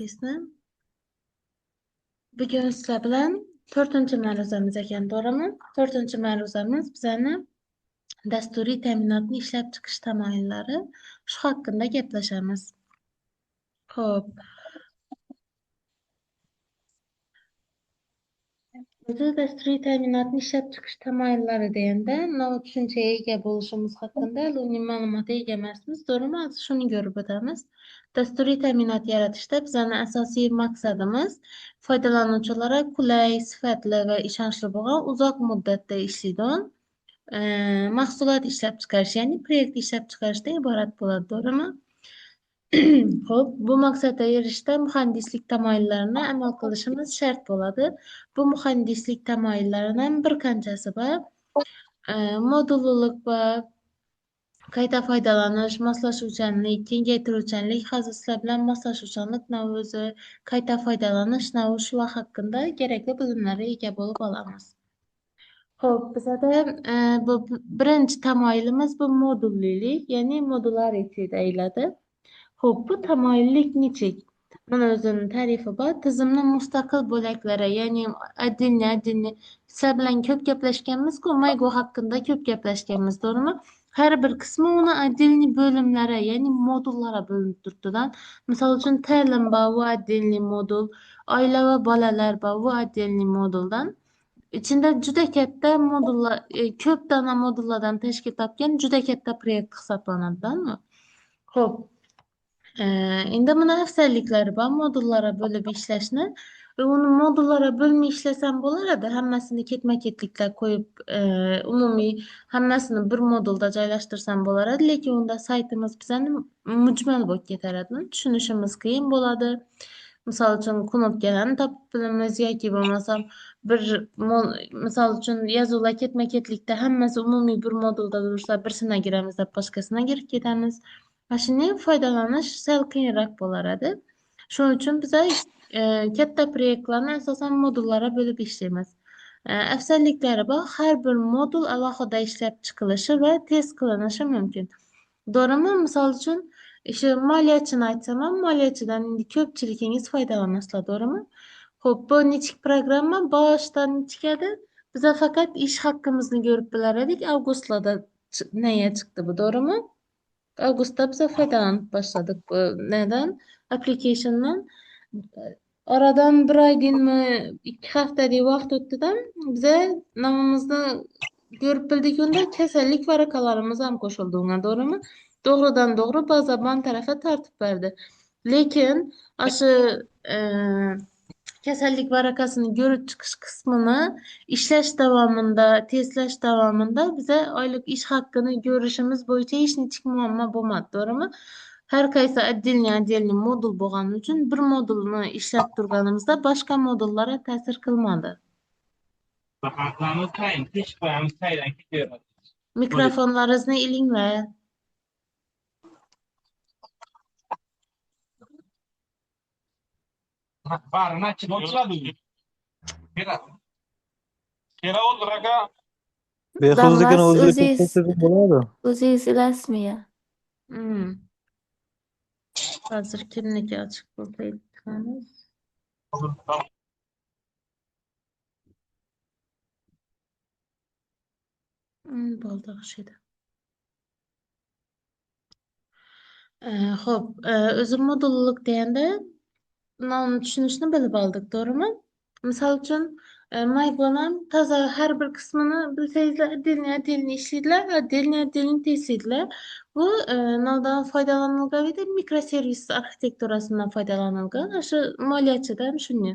Bizni bugun sizlar bilan to'rtinchi ma'ruzamiz ekan, to'g'rimi? To'rtinchi ma'ruzamiz bizani dasturiy ta'minotni ishlab chiqish tamoyillari, shu haqida gaplashamiz. Xo'p. O'zi dasturiy ta'minotni ishlab chiqish tamoyillari deganda nima tushunchaga ega bo'lishimiz haqida uning ma'lumotga ega emasmiz, to'g'rimi? Hozir shuni ko'rib o'tamiz. Dasturiy ta'minot yaratishda bizning asosiy maqsadimiz foydalanuvchilarga qulay, sifatli va ishonchli bo'lgan uzoq muddatda ishlaydigan mahsulot ishlab chiqarish, ya'ni proyekt ishlab chiqarishdan iborat bo'ladi, to'g'rimi? Xo'p, bu maqsadga erishishda muhandislik tamoyillarini amal qilishimiz shart bo'ladi. Bu muhandislik tamoyillaridan bir qanchasi bor. Modullilik bor, qayta foydalanish, moslashuvchanlik, kengaytiruvchanlik. Hozir sizlar bilan moslashuvchanlik o'zi, qayta foydalanish shular haqida kerakli bilimlarga ega bo'lib olamiz. Xo'p, bizada bu birinchi tamoyilimiz bu modullilik, ya'ni modularity deyiladi. Xo'p, bu tamoyillik nechik? Mana o'zining ta'rifi bor. Tizimni mustaqil bo'laklari, ya'ni отдельно отдельно sizlar bilan ko'p gaplashganmiz-ku, Maygo haqida ko'p gaplashganmiz, to'g'rimi? Har bir qismi uni отдельный bo'limlara, ya'ni modullara bo'linib turibdidan. Misol uchun ta'lim bor, bu отдельный modul, oila va bolalar bor, bu отдельный moduldan. Ichida juda katta modullar, ko'p dona modullardan tashkil topgan juda katta proyekt hisoblanadi-danmi? Xo'p. Endi buni afzalliklari bor modullara bo'lib ishlashni. Uni modullara bo'lmay ishlasam bo'lardi, hammasini ketma-ketliklar qo'yib, umumiy hammasini bir modulda joylashtirsam bo'lardi, lekin unda saytimiz bizani mujmal bo'lib ketardi, tushunishimiz qiyin bo'ladi. Misol uchun knopkalarni topib bilamiz yoki bo'lmasam bir misol uchun yozuvlar ketma-ketlikda hammasi umumiy bir modulda tursa, birisine giramiz deb boshqasina kirib ketamiz. Mana shunday foydalanish sal qiyinroq bo'lar edi. Shuning uchun biz katta proyektlarni asosan modullara bo'lib ishlaymiz. Afzalliklari bor, har bir modul alohida ishlab chiqilishi va test qilinishi mumkin. To'g'rimi? Misol uchun, shu moliyachini aytsam ham, moliyachidan endi ko'pchiligingiz foydalanasizlar, to'g'rimi? Xo'p, bu nechik programma boshdan nechik edi? Biz faqat ish haqqimizni ko'rib bilar edik. Avgustlarda nega chiqdi bu, to'g'rimi? Avgustda biz foydalanib boshladik bu neden? Application'dan. Aradan bir oy deymi, 2 haftadek vaqt o'tdidan biza nomimizni ko'rib bildik, unda kasallik varaqalarimiz ham qo'shildi unga, to'g'rimi? To'g'ridan to'g'ri baza ban tarafa tortib berdi. Lekin shu kasallik varaqasini ko'rib chiqish qismini ishlash davomida, testlash davomida biza oylik ish haqqini ko'rishimiz bo'yicha hech nechik muammo bo'lmadi, to'g'rimi? Har qaysi отдельный отдельный modul bo'lgani uchun bir modulni ishlab turganimizda boshqa modullarga ta'sir qilmadi. Mikrofonlaringizni ilinglar. Behruznikini Damlas o'ziga ko'rsatib bo'ladi. O'zingiz ilasizmi ya? Hozir kimniki ochiq bo'lsa aytamiz. Bo'ldi o'xshaydi. Xo'p, o'zi modullik deganda nomni tushunishni bilib oldik, to'g'rimi? Misol uchun, Maygon ham toza har bir qismini bilsangizlar, отдельно отдельно ishlaydilar, отдельно отдельно testlaydilar. Bu noldan foydalanilgan edi, mikroservis arxitekturasidan foydalanilgan. O'sha moliyachida ham shunday.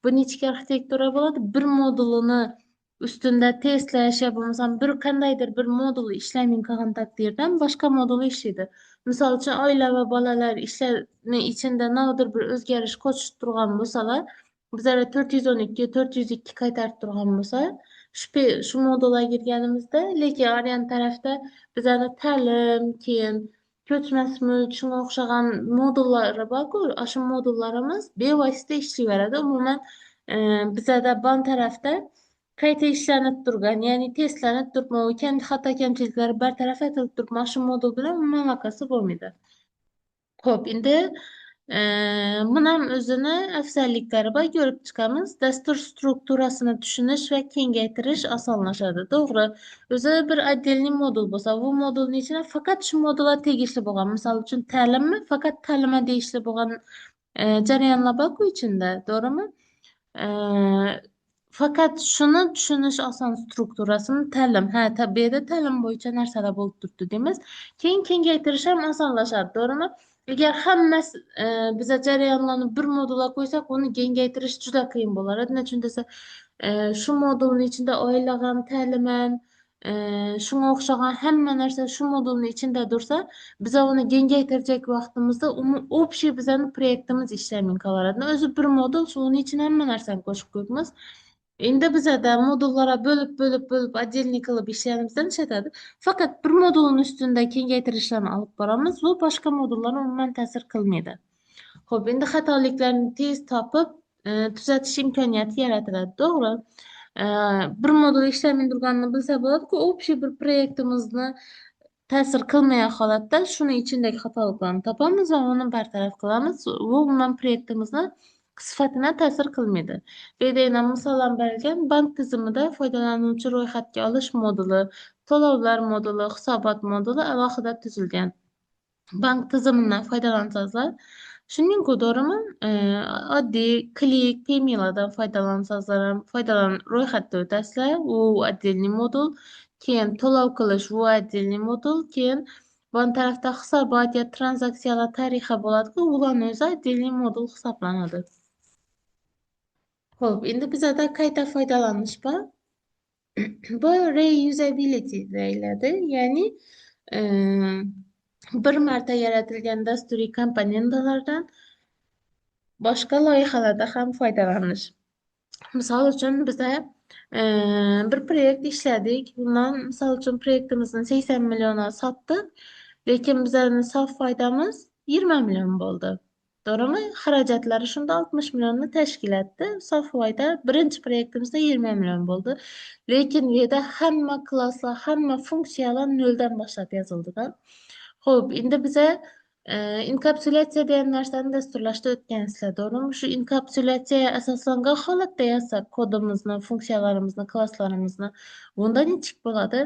Bu nechta arxitektura bo'ladi? Bir modulini ustunda testlash yo bo'lmasam bir qandaydir bir modul ishlamay qolgan taqdirdan boshqa modul ishlaydi. Misol uchun, oila va bolalar ishlarni ichida nodir bir o'zgarish qo'shib turgan bo'lsalar, bizlarga 412, 402 qaytarib turgan bo'lsa, shu modulga kirganimizda, lekin aryan tarafda bizlarni ta'lim, keyin ko'chmas mulk, shunga o'xshagan modullari bor-ku, o'sha modullarimiz bevosita ishlayveradi. Umuman, bizlarda ban tarafda qayta ishlanib turgan, ya'ni testlanib turib, xato kamchiliklari bartaraf etilib turib, mana shu modul bilan umuman aloqasi bo'lmaydi. Xo'p, endi Buni ham o'zini afzalliklari bor, ko'rib chiqamiz. Dastur strukturasini tushunish va kengaytirish osonlashadi. To'g'ri, o'zi bir отдельный modul bo'lsa, bu modulning ichida faqat shu modulga tegishli bo'lgan, misol uchun ta'limmi, faqat ta'limga tegishli bo'lgan jarayonlar bor-ku ichida, to'g'rimi? Faqat shuni tushunish oson strukturasini ta'lim. Ha, bu yerda ta'lim bo'yicha narsalar bo'lib turibdi deymiz. Keyin kengaytirish ham osonlashadi, to'g'rimi? Agar hammasi biza jarayonlarni bir modulga qo'ysak, uni kengaytirish juda qiyin bo'lar edi. Nechun desa, shu modulni ichida oila ham, ta'lim ham, shunga o'xshagan hamma narsa shu modulni ichida tursa, biza uni kengaytirajak vaqtimizda общий bizani proyektimiz ishlamay qolar edi. O'zi bir modul, uni ichine hamma narsani qo'shib qo'yibmiz. Endi bizada modullara bo'lib bo'lib bo'lib отдельный qilib ishlaganimizdan ishlatadi. Faqat bir modulning ustida kengaytirishlarni olib boramiz. Bu boshqa modullarga umuman ta'sir qilmaydi. Xo'p, endi xatoliklarni tez topib, tuzatish imkoniyati yaratiladi. To'g'ri. Bir modul ishlamay turganini bilsa bo'ladi-ku, общий bir proyektimizni ta'sir qilmagan holatda shuni ichindagi xatoliklarni topamiz va uni bartaraf qilamiz. Bu umuman proyektimizni sifatına ta'sir qilmaydi. Bu yerda yana misollar berilgan. Bank tizimida foydalanuvchi ro'yxatga olish moduli, to'lovlar moduli, hisobot moduli alohida tuzilgan. Bank tizimidan foydalansangizlar, shuning to'g'rimi? Oddiy Click, Payme'lardan foydalansangizlar ham ro'yxatda o'tasizlar. U отдельный modul. Keyin to'lov qilish u отдельный modul. Keyin bu tarafda hisobot yo tranzaksiyalar tarixi bo'ladi-ku, ularni o'zi отдельный modul hisoblanadi. Xo'p, endi bizada qayta foydalanish bor. Bu reusability deyiladi. Ya'ni bir marta yaratilgan dasturiy komponentalardan boshqa loyihalarda ham foydalanish. Misol uchun biza bir proyekt ishladik. Bundan misol uchun proyektimizni 80 milliona sotdik, lekin bizani sof foydamiz 20 million bo'ldi. To'g'rimi? Xarajatlari shunda 60 millionni tashkil etdi. Sof foyda birinchi proyektimizda 20 million bo'ldi. Lekin bu yerda hamma klasslar, hamma funksiyalar noldan boshlab yozildi-da. Xo'p, endi biza inkapsulyatsiya degan narsani dasturlashda o'tgansizlar, to'g'rimi? Shu inkapsulyatsiyaga asoslangan holatda yozsak kodimizni, funksiyalarimizni, klasslarimizni, bunda nechuk bo'ladi?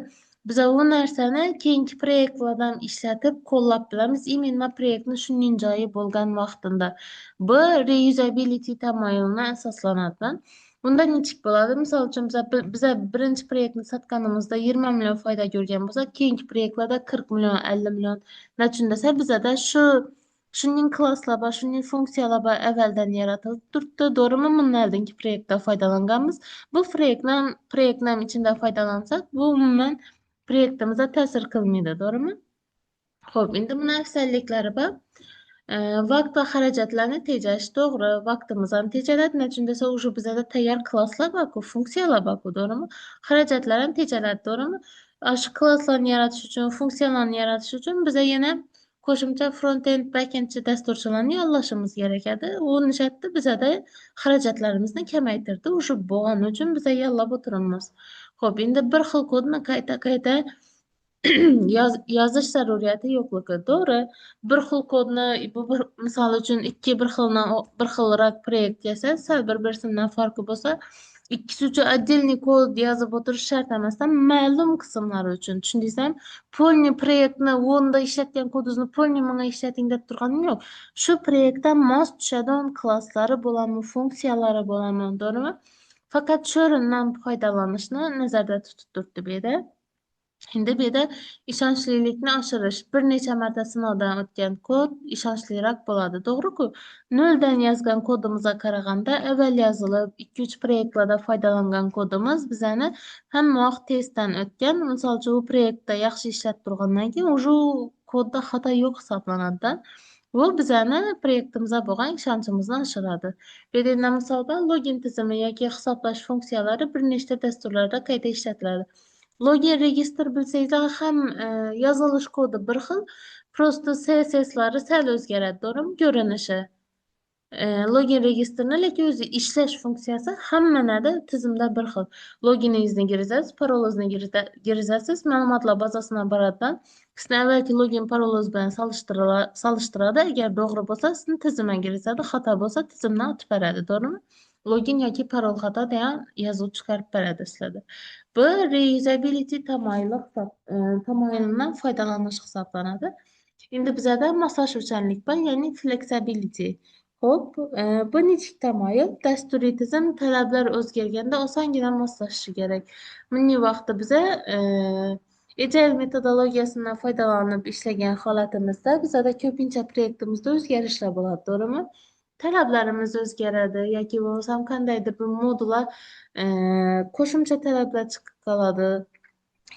Biza u narsani keyingi proyektlardan ishlatib, qo'llab bilamiz. Именно proyektni shuning joyi bo'lgan vaqtida. Bu reusability tamoyiliga asoslanadi. Bunda nechuk bo'ladi? Misol uchun biza birinchi proyektni sotganimizda 20 million foyda ko'rgan bo'lsak, keyingi proyektlarda 40 million, 50 million. Nechun desa, bizada shuning klasslar bor, shuning funksiyalar bor avvaldan yaratilib turibdi. To'g'rimi? Bundan oldingi proyektda foydalanganmiz. Bu proyektni ichida foydalansak, bu umuman proyektimizga ta'sir qilmaydi, to'g'rimi? Xo'p, endi buni afzalliklari bor. Vaqt va xarajatlarni tejash, to'g'ri, vaqtimiz ham tejaladi. Nechun desa, уже bizada tayyor klasslar bor-ku, funksiyalar bor-ku, to'g'rimi? Xarajatlar ham tejaladi, to'g'rimi? Shu klasslarni yaratish uchun, funksiyalarni yaratish uchun biza yana qo'shimcha front-end, back-endchi dasturchilarni yollashimiz kerak edi. U nishatdi bizada xarajatlarimizni kamaytirdi. O'sha bo'lgani uchun biza yollab o'tiribmiz. Xo'p, endi bir xil kodni qayta-qayta yozish zaruriyati yo'qligi. To'g'ri, bir xil kodni bu bir misol uchun ikki bir xildan bir xilroq proyekt yasa, sal bir-birisidan farqi bo'lsa, ikkisi uchun отдельный kod yozib o'tirish shart emasdan, ma'lum qismlari uchun. Tushundingizmi? Полный proyektni onda ishlatgan kodingizni полный bunga ishlating deb turganim yo'q. Shu proyektdan mos tushadigan klasslari bo'ladimi, funksiyalari bo'ladimi, to'g'rimi? Faqat shu o'rindan foydalanishni nazarda tutib turibdi bu yerda. Endi bu yerda ishonchlilikni oshirish, bir necha marta sinovdan o'tgan kod ishonchliroq bo'ladi. To'g'ri-ku? Noldan yozgan kodimizga qaraganda avval yozilib, 2-3 proyektlarda foydalangan kodimiz bizani hamma vaqt testdan o'tgan. Misol uchun, u proyektda yaxshi ishlab turgandan keyin уже u kodda xato yo'q hisoblanadi. Bu bizani proyektimizga bo'lgan ishonchimizni oshiradi. Bu yerda endi misolda login tizimi yoki hisoblash funksiyalari bir nechta dasturlarda qayta ishlatiladi. Login registr bilsangizlar ham yozilish kodi bir xil, просто CSSlari sal o'zgaradi, to'g'rimi? Ko'rinishi. Login registrni lekin o'zi ishlash funksiyasi hammanada tizimda bir xil. Loginingizni kiritasiz, parolingizni kiritasiz, ma'lumotlar bazasidan boradidan sizni avvalgi login parolingiz bilan solishtiradi. Agar to'g'ri bo'lsa, sizni tizimga kiritadi, xato bo'lsa, tizimdan o'tib beradi, to'g'rimi? Login yoki parol xato degan yozuv chiqarib beradi sizlarda. Bu reusability tamoyili tamoyilidan foydalanish hisoblanadi. Endi bizada moslashuvchanlik bor, ya'ni flexibility. Xo'p, bu nechik tamoyil? Dasturiy tizim talablar o'zgarganda osongina moslashishi kerak. Buning vaqti biza agile metodologiyasidan foydalanib ishlagan holatimizda bizada ko'pincha proyektimizda o'zgarishlar bo'ladi, to'g'rimi? Talablarimiz o'zgaradi yoki bo'lmasam qandaydir bir modullar qo'shimcha talablar chiqib qoladi.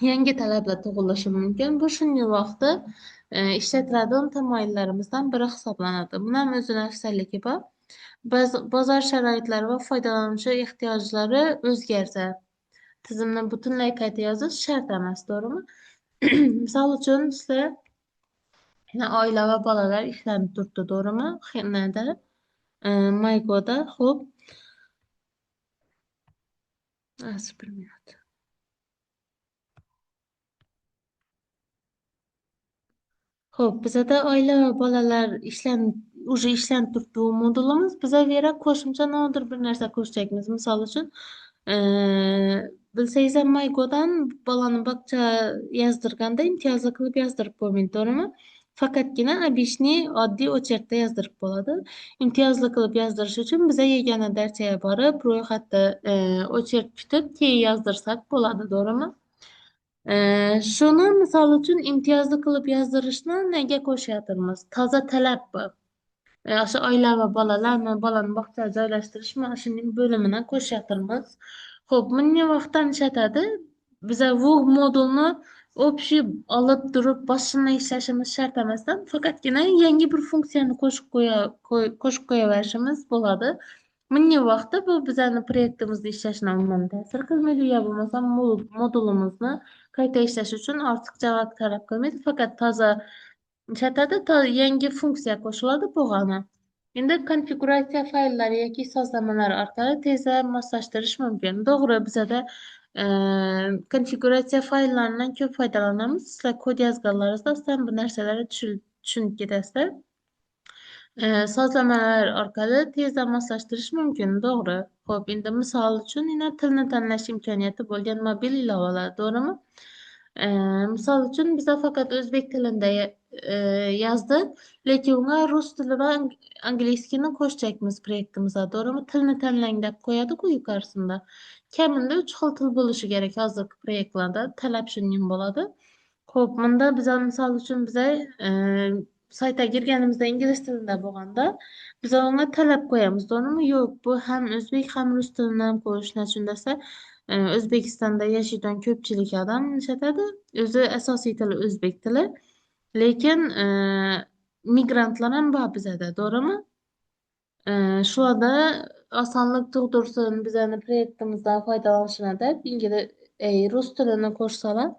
Yangi talablar tug'ilishi mumkin. Bu shunday vaqtda ishlatiladigan tamoyillarimizdan biri hisoblanadi. Buni ham o'zini afzalligi bor. Bozor sharoitlari va foydalanuvchi ehtiyojlari o'zgarsa, tizimni butunlay qayta yozish shart emas, to'g'rimi? Misol uchun, sizlar oila va bolalar ishlanib turibdi, to'g'rimi? Nada? Maygoda, xo'p. Az bir minut. Xo'p, bizada oila va bolalar уже ishlanib turibdi bu modulimiz. Biza vera qo'shimcha nimadir bir narsa qo'shacakmiz. Misol uchun, bilsangiz ham Maygodan bolani bog'cha yozdirganda imtiyozli qilib yozdirib bo'lmaydi, to'g'rimi? Faqatgina обычный oddiy очередda yozdirib bo'ladi. Imtiyozli qilib yozdirish uchun biza yagona darchaga borib, ro'yxatda очередь kutib, keyin yozdirsak bo'ladi, to'g'rimi? Shuni misol uchun imtiyozli qilib yozdirishni nega qo'shyapmiz? Toza talab bu. O'sha oila va bolalarmi, bolani bog'chaga joylashtirishmi, shuning bo'limini qo'shyapmiz. Xo'p, bunday vaqtdan ishlatadi. Biza bu modulni общий olib turib boshini ishlashimiz shart emasdan, faqatgina yangi bir funksiyani qo'shib qo'yaverishimiz bo'ladi. Bunday vaqtda bu bizani proyektimizni ishlashina umuman ta'sir qilmaydi, yo bo'lmasam modulimizni qayta ishlash uchun ortiqcha vaqt talab qilmaydi, faqat toza ishlatadi, yangi funksiya qo'shiladi bo'lgani. Endi konfiguratsiya fayllari yoki sozlamalar orqali tezda moslashtirish mumkin. To'g'ri, bizada konfiguratsiya fayllaridan ko'p foydalanamiz. Sizlar kod yozganlaringizda aslan bu narsalarni tushunib ketasizlar. Sozlamalar orqali tezda moslashtirish mumkin, to'g'ri. Xo'p, endi misol uchun yana tilni tanlash imkoniyati bo'lgan mobil ilovalar, to'g'rimi? Misol uchun biza faqat o'zbek tilida yozdik, lekin unga rus tili va angliyskini qo'shacakmiz proyektimizga, to'g'rimi? Tilni tanlang deb qo'yadi-ku yuqorisida. Kamida 3 xil til bo'lishi kerak hozirgi proyektlarda, talab shunday bo'ladi. Xo'p, bunda biza misol uchun biza saytga kirganimizda ingliz tilida bo'lganda biz unga talab qo'yamiz, to'g'rimi? Yo'q, bu ham o'zbek ham rus tilini ham qo'yish uchun desa, O'zbekistonda yashaydigan ko'pchilik odam ishlatadi. O'zi asosiy tili o'zbek tili, lekin migrantlar ham bor bizada, to'g'rimi? Shularda osonlik tug'dirsin bizani proyektimizdan foydalanishini deb rus tilini qo'shsalar,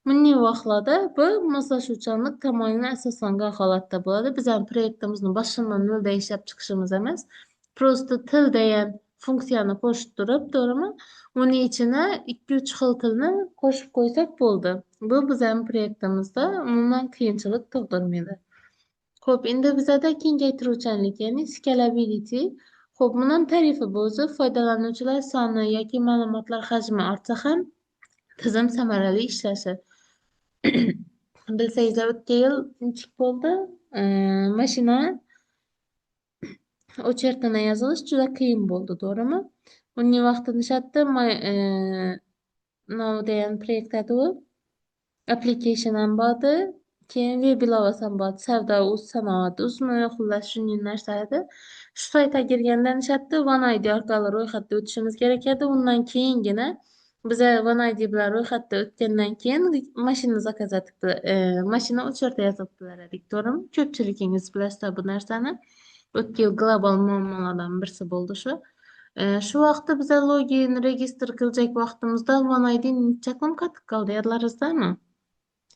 bunday vaqtlarda bu moslashuvchanlik tamoyilini asoslangan holatda bo'ladi. Bizani proyektimizni boshidan noldan ishlab chiqishimiz emas, просто til degan funksiyani qo'shib turib, to'g'rimi? Uni ichine 2-3 xil tilni qo'shib qo'ysak bo'ldi. Bu bizani proyektimizda umuman qiyinchilik tug'dirmaydi. Xo'p, endi bizada kengaytiruvchanlik, ya'ni scalability. Xo'p, bundan tarifi bu o'zi foydalanuvchilar soni yoki ma'lumotlar hajmi ortsa ham tizim samarali ishlashi. Bilsangizlar, o'tgan yil nechik bo'ldi? Mashina очередina yozilish juda qiyin bo'ldi, to'g'rimi? Uning vaqtini ishlatdi, nima degan proyekt edi u? Application ham bor edi, keyin web ilovasi ham bor edi, savdo uz, sanoat uzmi, xullas shunday narsa edi. Shu saytga kirganda ishlatdi, One ID orqali ro'yxatdan o'tishimiz kerak edi. Undan keyingina biza One ID bilan ro'yxatdan o'tgandan keyin mashina zakaz etib, mashina очередda yozib edik, to'g'rimi? Ko'pchiligingiz bilasizlar bu narsani. O'tgan yil global muammolardan birisi bo'ldi shu. Shu vaqtda biza login, registr qiljak vaqtimizda One ID necha kun qatib qoldi, yodlaringizdami?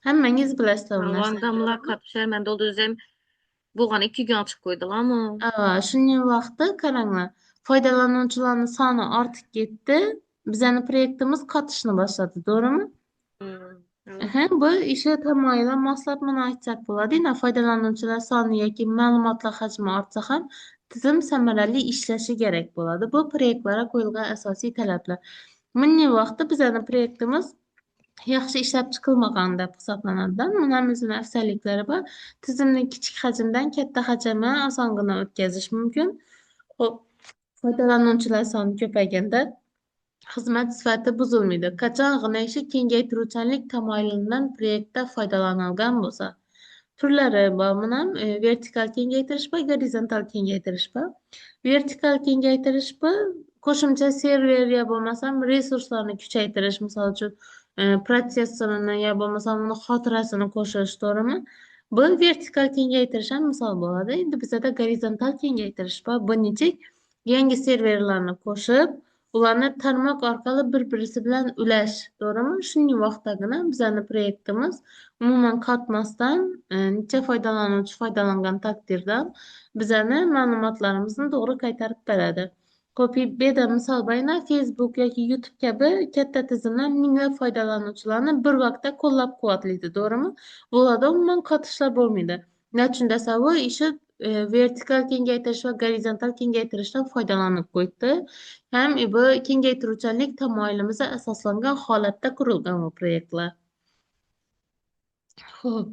Hammangiz bilasizlar bu narsani. Van'da mutlaka şermende oldu. Özlem Bo'lgani 2 kun ochib qo'ydilarmi? Ava, shuning vaqti qaranglar, foydalanuvchilarning soni ortib ketdi. Bizani proyektimiz qotishni boshladi, to'g'rimi? Hmm. Aha, bu ishi tamoyili moslab buni aytsak bo'ladi. Yana foydalanuvchilar soni yoki ma'lumotlar hajmi ortsa ham tizim samarali ishlashi kerak bo'ladi. Bu proyektlarga qo'yilgan asosiy talablar. Bunday vaqtda bizani proyektimiz yaxshi ishlab chiqilmagan deb hisoblanadi. Buni ham o'zini afzalliklari bor. Tizimni kichik hajmdan katta hajmga osongina o'tkazish mumkin. Xo'p, foydalanuvchilar soni ko'payganda xizmat sifati buzilmaydi. Qachon ishi kengaytiruvchanlik tamoyilidan proyektda foydalanilgan bo'lsa. Turlari bor buni ham, vertikal kengaytirish bor, gorizontal kengaytirish bor. Vertikal kengaytirish bu qo'shimcha server yo bo'lmasam resurslarni kuchaytirish, misol uchun, protsessorini yo bo'lmasam uni xotirasini qo'shish, to'g'rimi? Bu vertikal kengaytirish ham misol bo'ladi. Endi bizada gorizontal kengaytirish bor. Bu nechuk? Yangi serverlarni qo'shib, ularni tarmoq orqali bir-birisi bilan ulash, to'g'rimi? Shuning vaqtdagina bizani proyektimiz umuman qotmasdan, necha foydalanuvchi foydalangan taqdirda bizani ma'lumotlarimizni to'g'ri qaytarib beradi. Xo'p, bu yerda misol bayna Facebook yoki YouTube kabi katta tizimlar minglab foydalanuvchilarni bir vaqtda qo'llab-quvvatlaydi, to'g'rimi? Bularda umuman qotishlar bo'lmaydi. Nechun desa, bu ishi vertikal kengaytirish va gorizontal kengaytirishdan foydalanib qo'yibdi. Ham bu kengaytiruvchanlik tamoyilimizga asoslangan holatda qurilgan bu proyektlar. Xo'p.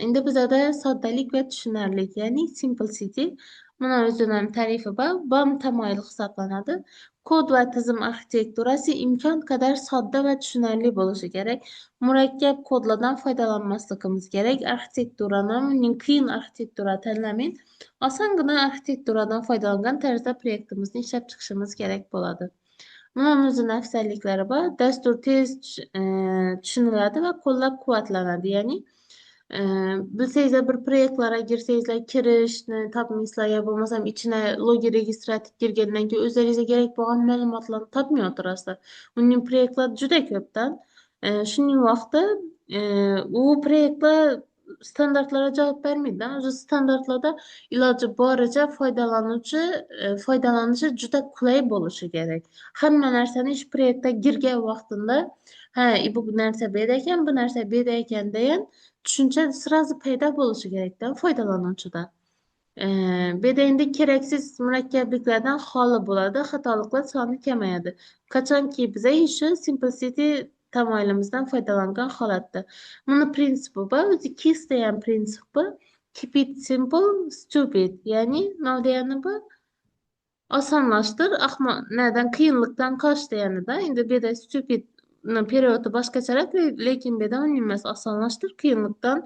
Endi bizada soddalik va tushunarlilik, ya'ni simplicity. Buni o'zini ham ta'rifi bor. BAM tamoyili hisoblanadi. Kod va tizim arxitekturasi imkon qadar sodda va tushunarli bo'lishi kerak. Murakkab kodlardan foydalanmasligimiz kerak. Arxitekturani, uning qiyin arxitektura tanlamang. Osongina arxitekturadan foydalangan tarzda proyektimizni ishlab chiqishimiz kerak bo'ladi. Buni o'zini afzalliklari bor. Dastur tez tushuniladi va qo'llab-quvvatlanadi. Ya'ni bilsangizlar bir proyektlarga girsangizlar kirishni topmaysizlar yo bo'lmasam ichine login registratsiya kirgandan keyin o'zlaringizga kerak bo'lgan ma'lumotlarni topmay o'tirasizlar. Uning proyektlar juda ko'pdan. Shuning vaqti u proyektlar standartlarga javob bermaydi. O'zi standartlarda iloji boricha foydalanuvchi foydalanishi juda qulay bo'lishi kerak. Hamma narsani ish proyektda kirgan vaqtida, ha, bu narsa bu yerda ekan, bu narsa bu yerda ekan degan tushuncha сразу paydo bo'lishi kerakda foydalanuvchida. Bu yerda endi keraksiz murakkabliklardan xoli bo'ladi, xatoliklar soni kamayadi. Qachonki biza shu simplicity tamoyilimizdan foydalangan holatda. Buni prinsipi bor, o'zi KISS degan prinsip bor. Keep it simple, stupid. Ya'ni nima degani bu? Osonlashtir, ahmoq, nadan qiyinlikdan qoch deganida. Endi bu yerda stupid перевод i boshqacharoq, lekin bu yerda uning emas, osonlashtir, qiyinlikdan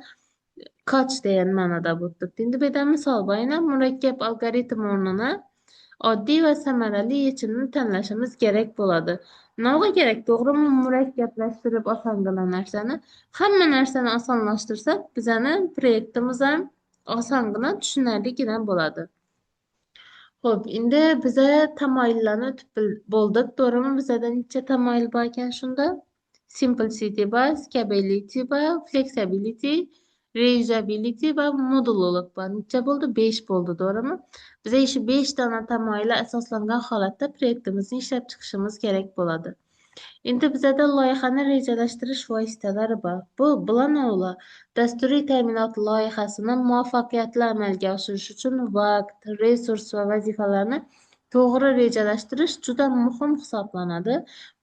qoch degan ma'noda bo'lib turibdi. Endi bu yerda misol bor, yana murakkab algoritm o'rnina oddiy va samarali yechimni tanlashimiz kerak bo'ladi. Nimaga kerak? To'g'rimi? Murakkablashtirib osongina narsani, hamma narsani osonlashtirsak, bizani proyektimiz ham osongina tushunarligina bo'ladi. Xo'p, endi biza tamoyillarni o'tib bo'ldik, to'g'rimi? Bizada necha tamoyil bor ekan shunda? Simplicity bor, scalability bor, flexibility, reusability va modullilik bor. Necha bo'ldi? 5 bo'ldi, to'g'rimi? Biza shu 5 dona tamoyilga asoslangan holatda proyektimizni ishlab chiqishimiz kerak bo'ladi. Endi bizada loyihani rejalashtirish vositalari bor. Bu bular dasturiy ta'minot loyihasini muvaffaqiyatli amalga oshirish uchun vaqt, resurs va vazifalarni to'g'ri rejalashtirish juda muhim hisoblanadi.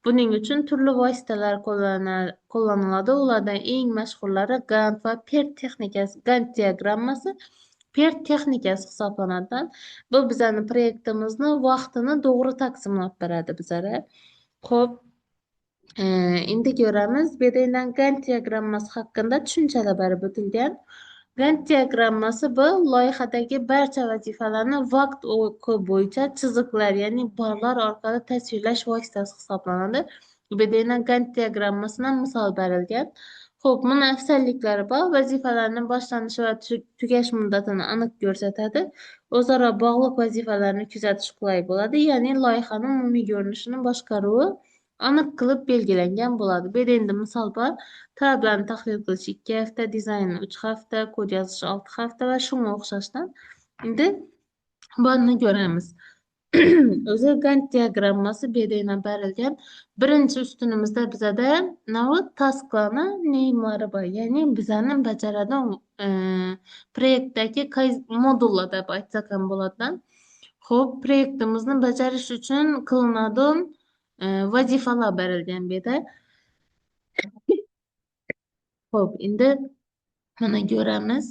Buning uchun turli vositalar qo'llaniladi. Ulardan eng mashhurlari Gantt va PERT texnikasi, Gantt diagrammasi, PERT texnikasi hisoblanadi. Bu bizani proyektimizni vaqtini to'g'ri taqsimlab beradi bizlarga. Xo'p, endi ko'ramiz. Bu yerda Gantt diagrammasi haqida tushunchalar berib o'tilgan. Gantt diagrammasi bu loyihadagi barcha vazifalarni vaqt o'qi bo'yicha chiziqlar, ya'ni barlar orqali tasvirlash vositasi hisoblanadi. Bu yerda Gantt diagrammasidan misol berilgan. Xo'p, buni afzalliklari bor. Vazifalarning boshlanishi va tugash muddatini aniq ko'rsatadi. O'zaro bog'liq vazifalarni kuzatish qulay bo'ladi, ya'ni loyihaning umumiy ko'rinishini boshqaruvi Aniq qilib belgilangan bo'ladi. Bu yerda endi misol bor. Talablarni tahlil qilish 2 hafta, dizaynni 3 hafta, kod yozish 6 hafta va shunga o'xshashdan. Endi buni ko'ramiz. O'zi Gantt diagrammasi bu yerda yana berilgan. Birinchi ustunimizda bizada nima tasklarni name'lari bor. Ya'ni bizani bajaradigan proyektdagi modullar deb aytsak ham bo'ladi. Xo'p, proyektimizni bajarish uchun qilinadigan vazifalar berilgan bu yerda. Xo'p, endi mana ko'ramiz.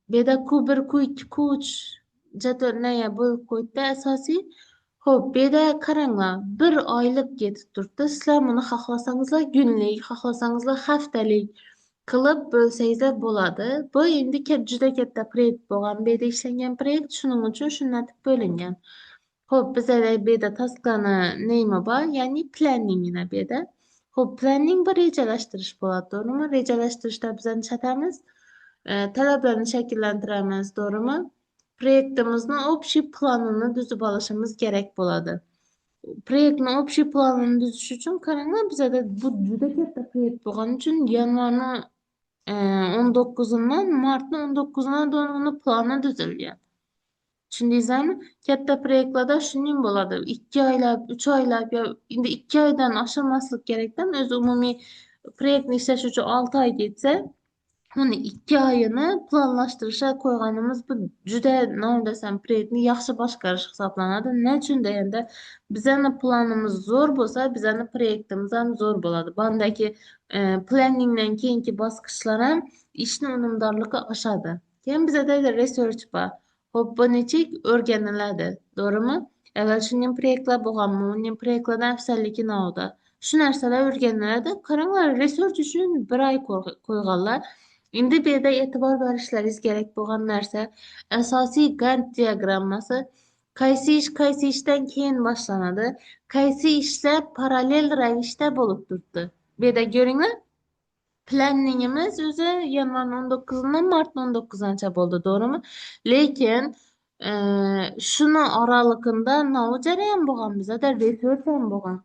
Bu yerda Q1, Q2, Q3 jadval nega bo'lib qo'yibdi asosiy. Xo'p, bu yerda qaranglar, bir oylik ketib turibdi. Sizlar buni xohlasangizlar kunlik, xohlasangizlar haftalik qilib bo'lsangizlar bo'ladi. Bu endi juda katta proyekt bo'lgan, bu yerda ishlangan proyekt, shuning uchun shunday bo'lingan. Xo'p, bizada bu yerda tasklarni nima bor, ya'ni planning bu yerda. Xo'p, planning bir rejalashtirish bo'ladi, to'g'rimi? Rejalashtirishda biz nishatamiz, talablarni shakllantiramiz, to'g'rimi? Proyektimizni общий planini tuzib olishimiz kerak bo'ladi. Proyektni общий planini tuzish uchun qaranglar, bizada bu juda katta proyekt bo'lgani uchun yanvarni 19-dan martni 19-dan uni plani tuzilgan. Tushundingizmi? Katta proyektlarda shuning bo'ladi. 2 oylab, 3 oylab yo endi 2 oydan oshirmaslik kerakdan. O'zi umumiy proyektni ishlash uchun 6 oy ketsa, uni 2 oyini planlashtirishga qo'yganimiz bu juda, nima desam, proyektni yaxshi boshqarish hisoblanadi. Nechun deganda, bizani planimiz zo'r bo'lsa, bizani proyektimiz ham zo'r bo'ladi. Bundagi planningdan keyingi bosqichlar ham ishni unumdorligi oshadi. Keyin bizada research bor. Xo'p, bu nechuk o'rganiladi, to'g'rimi? Avval shunday proyektlar bo'lganmi? Uning proyektlardan afzalligi nima? Shu narsalar o'rganiladi. Qaranglar, research uchun bir oy qo'yganlar. Endi bu yerda e'tibor berishlaringiz kerak bo'lgan narsa asosiy Gantt diagrammasi qaysi ish qaysi ishdan keyin boshlanadi, qaysi ishlar parallel ravishda bo'lib turibdi. Bu yerda ko'ringlar, planningimiz o'zi yanvarni 19-dan martni 19-gacha bo'ldi, to'g'rimi? Lekin shuni oralig'ida nima jarayon bo'lgan? Bizada research ham bo'lgan.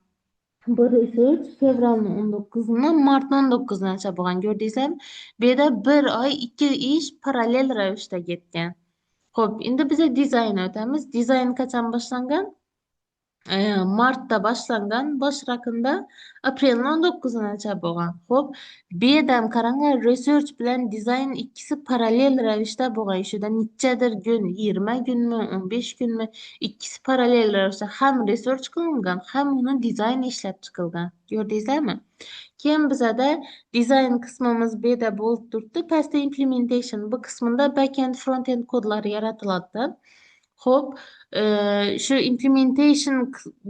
Bu research fevralni 19-dan martni 19-gacha bo'lgan. Ko'rdingizlarmi? Bu yerda bir oy ikki ish parallel ravishda ketgan. Xo'p, endi biza dizayn o'tamiz. Dizayn qachon boshlangan? Martda boshlangan, bosh raqimda aprelni 19-gacha bo'lgan. Xo'p, bu yerda ham qaranglar, research bilan dizayn ikkisi parallel ravishda bo'lgan. Shuda nechadir kun, 20 kunmi, 15 kunmi, ikkisi parallel ravishda ham research qilingan, ham uni dizayn ishlab chiqilgan. Ko'rdingizlarmi? Keyin bizada dizayn qismimiz bu yerda bo'lib turibdi. Pastda implementation bu qismida backend, frontend kodlari yaratiladi. Xo'p, shu implementation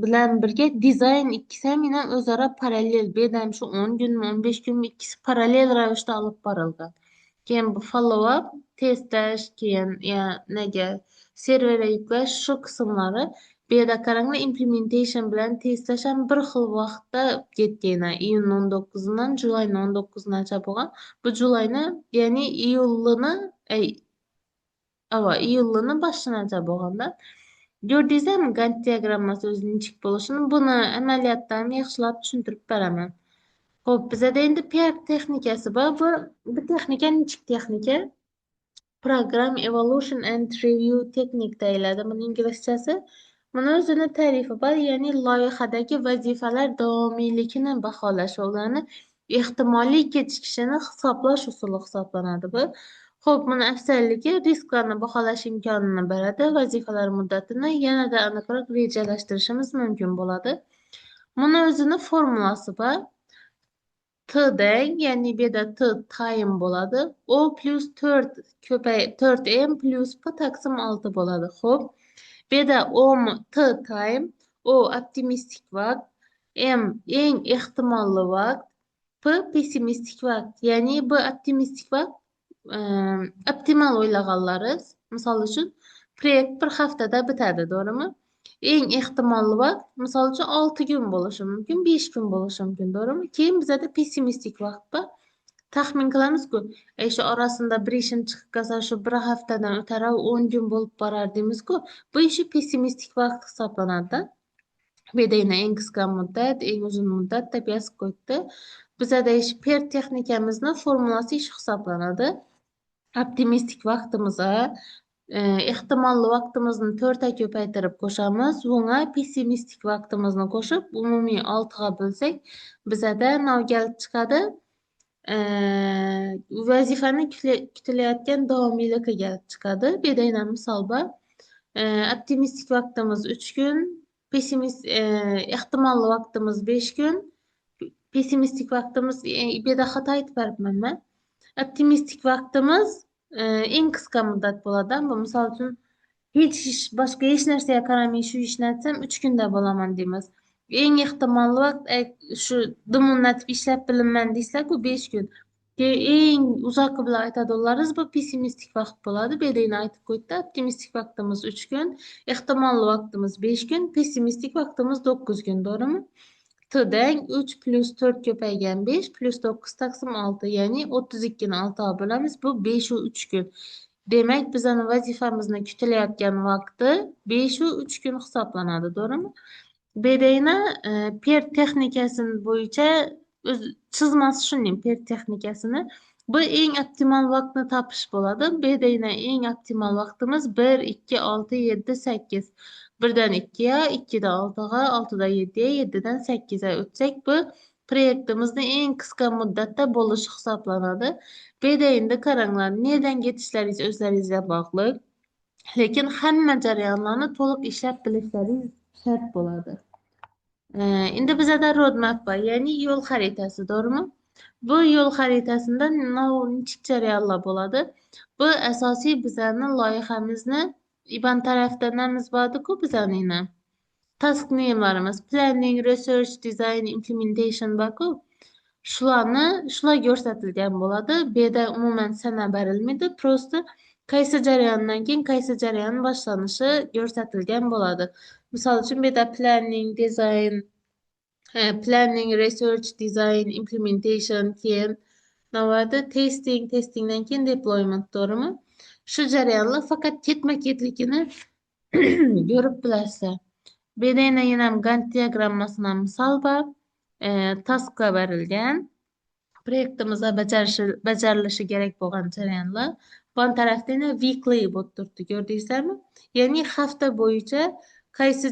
bilan birga dizayn ikkisi ham yana o'zaro parallel. Bu yerda ham shu 10 kunmi, 15 kunmi ikkisi parallel ravishda olib borilgan. Keyin bu follow up, testlash, keyin ya nega serverga yuklash shu qismlari. Bu yerda qaranglar, implementation bilan testlash ham bir xil vaqtda ketgan. Iyun 19-dan julayni 19-gacha bo'lgan. Bu julayni, ya'ni iyulni, ay, ava, iyulni boshigacha bo'lganda. Ko'rdingizmi Gantt diagrammasi o'zi nechuk bo'lishini? Buni amaliyotda ham yaxshilab tushuntirib beraman. Xo'p, bizada endi PERT texnikasi bor. Bu texnika nechuk texnika? Program Evaluation and Review Technique deyiladi buni inglizchasi. Buni o'zini ta'rifi bor, ya'ni loyihadagi vazifalar davomiyligini baholash va ularni ehtimoliy kechikishini hisoblash usuli hisoblanadi bu. Xo'p, buni afzalligi risklarni baholash imkonini beradi, vazifalar muddatini yanada aniqroq rejalashtirishimiz mumkin bo'ladi. Buni o'zini formulasi bor. T deng, ya'ni bu yerda T time bo'ladi. O plus 4 ko'pay 4M plus P taqsim 6 bo'ladi. Xo'p, bu yerda O T time, O optimistik vaqt, M eng ehtimolli vaqt, P pessimistik vaqt. Ya'ni bu optimistik vaqt optimal o'ylaganlariz. Misol uchun, proyekt bir haftada bitadi, to'g'rimi? Eng ehtimolli vaqt, misol uchun, 6 kun bo'lishi mumkin, 5 kun bo'lishi mumkin, to'g'rimi? Keyin bizada pessimistik vaqt bor. Taxmin qilamizku, shu orasida bir ishim chiqib qolsa, shu bir haftadan o'tar, 10 kun bo'lib borar deymizku. Bu ishi pessimistik vaqt hisoblanadi. Bu yerda yana eng qisqa muddat, eng uzun muddat deb yozib qo'yibdi. Bizada ish PERT texnikamizni formulasi shu hisoblanadi. Optimistik vaqtimizni ehtimolli vaqtimizni 4 ga ko'paytirib qo'shamiz. Bunga pessimistik vaqtimizni qo'shib, umumiy 6 ga bo'lsak, bizada nima kelib chiqadi? Vazifani kutilayotgan davomiyligi kelib chiqadi. Bu yerda yana misol bor. Optimistik vaqtimiz 3 kun, pessimist ehtimolli vaqtimiz 5 kun, pessimistik vaqtimiz bu yerda xato aytib beribman man. Optimistik vaqtimiz eng qisqa muddat bo'ladi. Bu misol uchun hech ish, boshqa hech narsaga qaramay shu ishni aytsam 3 kunda bo'laman deymiz. Eng ehtimolli vaqt shu dumunlatib ishlab bilinman deysizlar-ku 5 kun. Keyin eng uzoq bilan aytadiganlaringiz bu pessimistik vaqt bo'ladi. Bu yerda yana aytib qo'yibdi. Optimistik vaqtimiz 3 kun, ehtimolli vaqtimiz 5 kun, pessimistik vaqtimiz 9 kun, to'g'rimi? T teng 3 plus 4 ko'paygan 5 plus 9 taqsim 6, ya'ni 32 ni 6 ga bo'lamiz. Bu 5 u 3 kun. Demak, bizning vazifamizni kutilayotgan vaqti 5 u 3 kun hisoblanadi, to'g'rimi? Bu yerda yana PERT texnikasi bo'yicha o'z chizmasi shunday PERT texnikasini. Bu eng optimal vaqtni topish bo'ladi. Bu yerda yana eng optimal vaqtimiz 1, 2, 6, 7, 8. 1dan 2ga, 2dan 6ga, 6dan 7ga, 7dan 8ga o'tsak, bu proyektimizni eng qisqa muddatda bo'lishi hisoblanadi. Bu yerda endi qaranglar, nerdan ketishlaringiz o'zlaringizga bog'liq. Lekin hamma jarayonlarni to'liq ishlab bilishlaringiz shart bo'ladi. Endi bizada roadmap bor, ya'ni yo'l xaritasi, to'g'rimi? Bu yo'l xaritasida nechta jarayonlar bo'ladi? Bu asosiy bizani loyihamizni IBAN tarafda namiz bordi-ku bizani task name'larimiz planning, research, design, implementation bor-ku. Shularni shular ko'rsatilgan bo'ladi. Bu yerda umuman sana berilmaydi. Просто qaysi jarayondan keyin qaysi jarayon boshlanishi ko'rsatilgan bo'ladi. Misol uchun bu yerda planning, design, planning, research, design, implementation, keyin nima testing, testingdan keyin deployment, to'g'rimi? Shu jarayonlar faqat ketma-ketligini ko'rib bilasizlar. Bu yerda yana ham Gantt diagrammasidan misol bor. Taskga berilgan. Proyektimizda bajarilishi kerak bo'lgan jarayonlar. Bu tarafda yana weekly bo'lib turibdi, ko'rdingizlarmi? Ya'ni hafta bo'yicha qaysi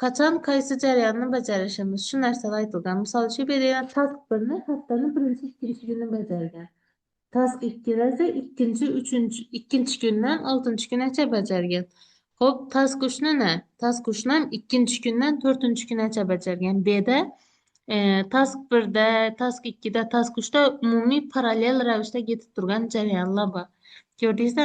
qachon qaysi jarayonni bajarishimiz shu narsalar aytilgan. Misol uchun bu yerda yana task 1ni haftani birinchi, ikkinchi kuni bajargan. Task 2 esa ikkinchi, uchinchi, ikkinchi kundan oltinchi kungacha bajargan. Xo'p, task 3ni na? Task 3ni ham ikkinchi kundan to'rtinchi kungacha bajargan. Bu yerda task 1da, task 2da, task 3da umumiy parallel ravishda ketib turgan jarayonlar bor. Ko'rdingizmi?